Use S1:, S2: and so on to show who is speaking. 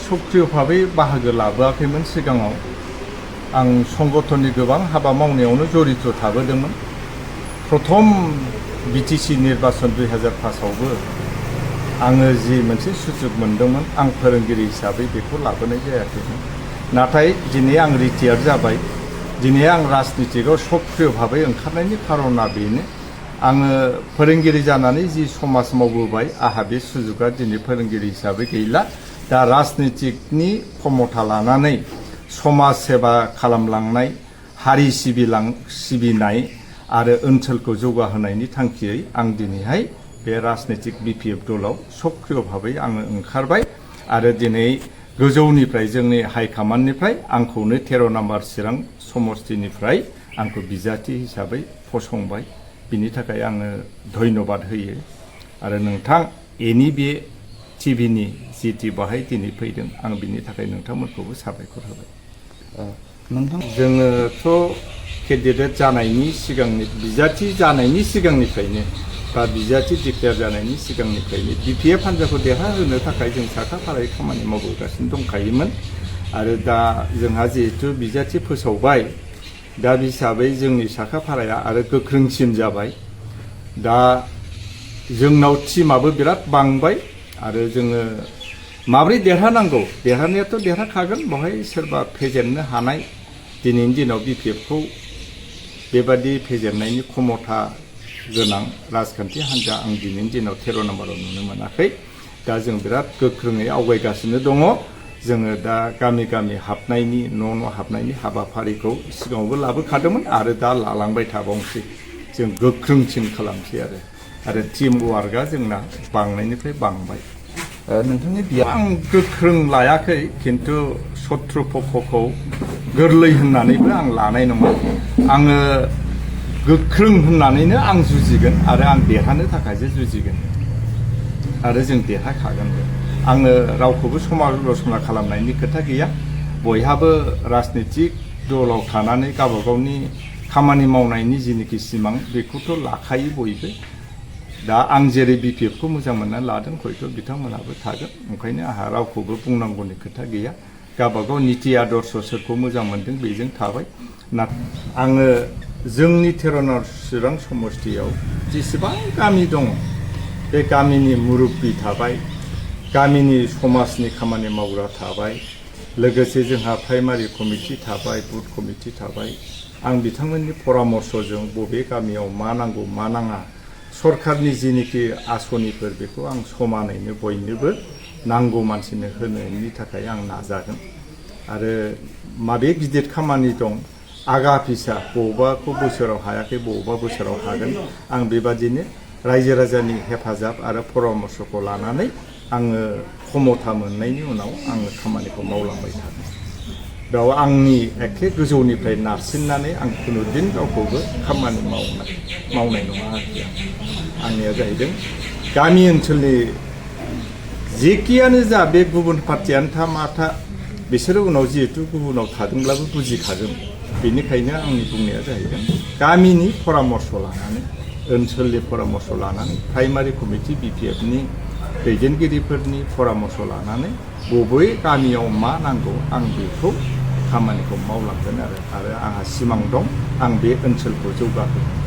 S1: सक्रिय भाबै बाहागो लाबोआखैमोन सिगाङाव आं संगठननि गोबां हाबा मावनायावनो जड़ित थाबोदोंमोन प्रथम बिटिसि निर्वाचन 2005आवबो आङो जि मोनसे सुजुग मोनदोंमोन आं फोरोंगिरि हिसाबै बेखौ लाबोनाय जायाखैमोन नाथाय दिनै आं रिटायार जाबाय दिनै आं राजनितिकआव सक्रिय भाबै ओंखारनायनि खारना बेनो आङो फोरोंगिरि जानानै जि समाज मावबोबाय आहा बे सुजुगा दिनै फोरोंगिरि हिसाबै गैला दा राजनितिकनि क्षमता लानानै समाज सेवा खालामलांनाय हारि सिबिनाय आरो ओनसोलखौ जौगाहोनायनि थांखियै आं दिनैहाय बे राजनितिक बिपिएफ दलाव सक्रिय भाबै आङो ओंखारबाय आरो दिनै गोजौनिफ्राय जोंनि हाइकमान्डनिफ्राय आंखौनो 13 नम्बर चिरां समष्टिनिफ्राय आंखौ बिजाथि हिसाबै फसंबाय बिनि थाखाय आङो धन्यबाद होयो आरो नोंथां एनि बे टिभिनि जिति बाहाय दिनै फैदों आं बिनि थाखाय नोंथांमोनखौबो साबायखर होबाय नोंथां जोङोथ' केन्डिडेट जानायनि सिगांनि बिजाथि जानायनि सिगांनिफ्रायनो बा बिजाथि डिक्लेयार जानायनि सिगांनिफ्रायनो बिपिएफ हान्जाखौ देरहाहोनो थाखाय जों साखाफारायै खामानि मावबोगासिनो दंखायोमोन आरो दा जोंहा जिहेथु बिजाथि फोसावबाय दा हिसाबै जोंनि साखाफाराया आरो गोख्रोंसिन जाबाय दा जोंनाव टिमाबो बिराद बांबाय आरो जोङो माब्रै देरहानांगौ देरहानायाथ' देरहाखागोन बेवहाय सोरबा फेजेननो हानाय दिनैनि दिनाव बिपिएफखौ बेबादि फेजेननायनि क्षमता गोनां राजखान्थि हान्जा आं दिनैनि दिनाव 13 नम्बराव नुनो मोनाखै दा जों बिराद गोख्रोङै आवगायगासिनो दङ जोङो दा गामि गामि हाबनायनि न' हाबनायनि हाबाफारिखौ सिगाङावबो लाबोखादोंमोन आरो दा लालांबाय थाबावनोसै जों गोख्रोंसिन खालामसै आरो टिम वार्कआ जोंना बांनायनिफ्राय बांबाय नोंथांनि बिया आं गोख्रों लायाखै खिन्थु शत्रु पक्षखौ गोरलै होननानैबो आं लानाय नङा आङो गोख्रों होननानैनो आं जुजिगोन आरो आं देरहानो थाखायसो जुजिगोन आरो जों देरहाखागोनबो आङो रावखौबो समालोचना खालामनायनि खोथा गैया बयहाबो राजनितिक दलाव थानानै गावबा गावनि खामानि मावनायनि जिनिखि सिमां बेखौथ' लाखायो बयबो दा आं जेरै बिपिएफखौ मोजां मोननानै लादों हयथ' बिथांमोनहाबो थागोन ओंखायनो आंहा रावखौबो बुंनांगौनि खोथा गैया गावबागाव निति आदर्श सोरखौ मोजां मोनदों बेजों थाबाय आङो जोंनि 13 नम्बर चिरां समष्टियाव जेसेबां गामि दङ बे गामिनि मुरब्बि थाबाय गामिनि समाजनि खामानि मावग्रा थाबाय लोगोसे जोंहा प्राइमारि कमिटि थाबाय बुथ कमिटि थाबाय आं बिथांमोननि परामर्शजों बबे गामियाव मा नांगौ मा नाङा सरकारनि जिनिखि आसनिफोर बेखौ आं समानैनो बयनोबो नांगौ मानसिनो होनायनि थाखाय आं नाजागोन आरो माबे गिदिर खामानि दं आगा फिसा बबावबाखौ बोसोराव हायाखै बबावबा बोसोराव हागोन आं बेबादिनो रायजो राजानि हेफाजाब आरो परामर्शखौ लानानै आङो क्षमता मोननायनि उनाव आङो खामानिखौ मावलांबाय थागोन बेयाव आंनि एखे गोजौनिफ्राय नारसिननानै आं खुनुदिन रावखौबो खामानि मावनाय नङा आरोखि आंनिया जाहैदों गामि ओनसोलनि जेखियानो जा बे गुबुन पार्टियानो था मा था बिसोरो उनाव जिहेतु गुबुनाव थादोंब्लाबो बुजिखागोन बेनिखायनो आंनि बुंनाया जाहैदों गामिनि परामर्श लानानै ओनसोलनि परामर्श लानानै प्राइमारि कमिटि बिपिएफनि दैदेनगिरिफोरनि परामर्श लानानै बबे गामियाव मा नांगौ आं बेखौ खामानिखौ मावलांगोन आरो आंहा सिमां दं आं बे ओनसोलखौ जौगाहोगोन